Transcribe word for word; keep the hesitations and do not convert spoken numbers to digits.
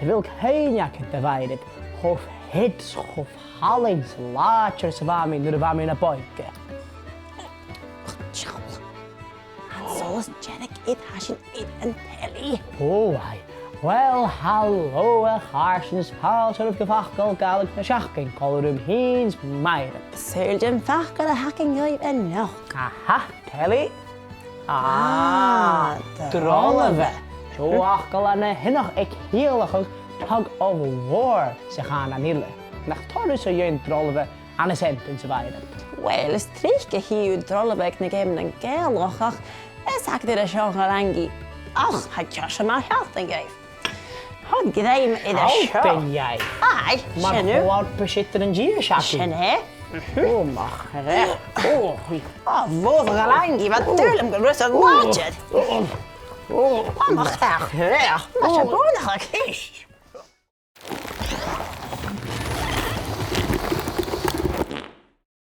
A bheil cuimhne agad, a Mhairead, cho fiodh 's cho fallain 's làidir 's a bha mi nuair a bha mi na b' òige? An solas dearg air, tha sinn air an telly. Ò, aidh. Uill, halò, a chàirdean, 's fàilte oirbh gu Facal Gàidhlig na Seachdain, còmhla rium fhìn 's Mairead. Saoil dè am facal a th' againn dhuibh a-nochd? Aha, telly. Ah, ah, drolbha. Seo facal a nì sinn a' ciallachadh tug of war sa chànan eile. Nach toil leibh a dhèanamh drolbha anns an t-seantans, a Mhairead? Uill, is tric a chì thu drolbha aig na geamannan Gàidhealach, ach is agad air a seo, a Dholainndidh. Och, tha deise mar shealltainn dhuibh. Thug grèim air a seo. Albainn, aidh. Aidh, mar sin thu. Mar a chuala sibh an dèidh seachdain. Sin e. Ò, mo chreach. Ò, ò, bhò, a Dholainndidh, bha dùil agam gu robh thusa làidir. Ò, mo chreach. Tha seo buannachd a-nis.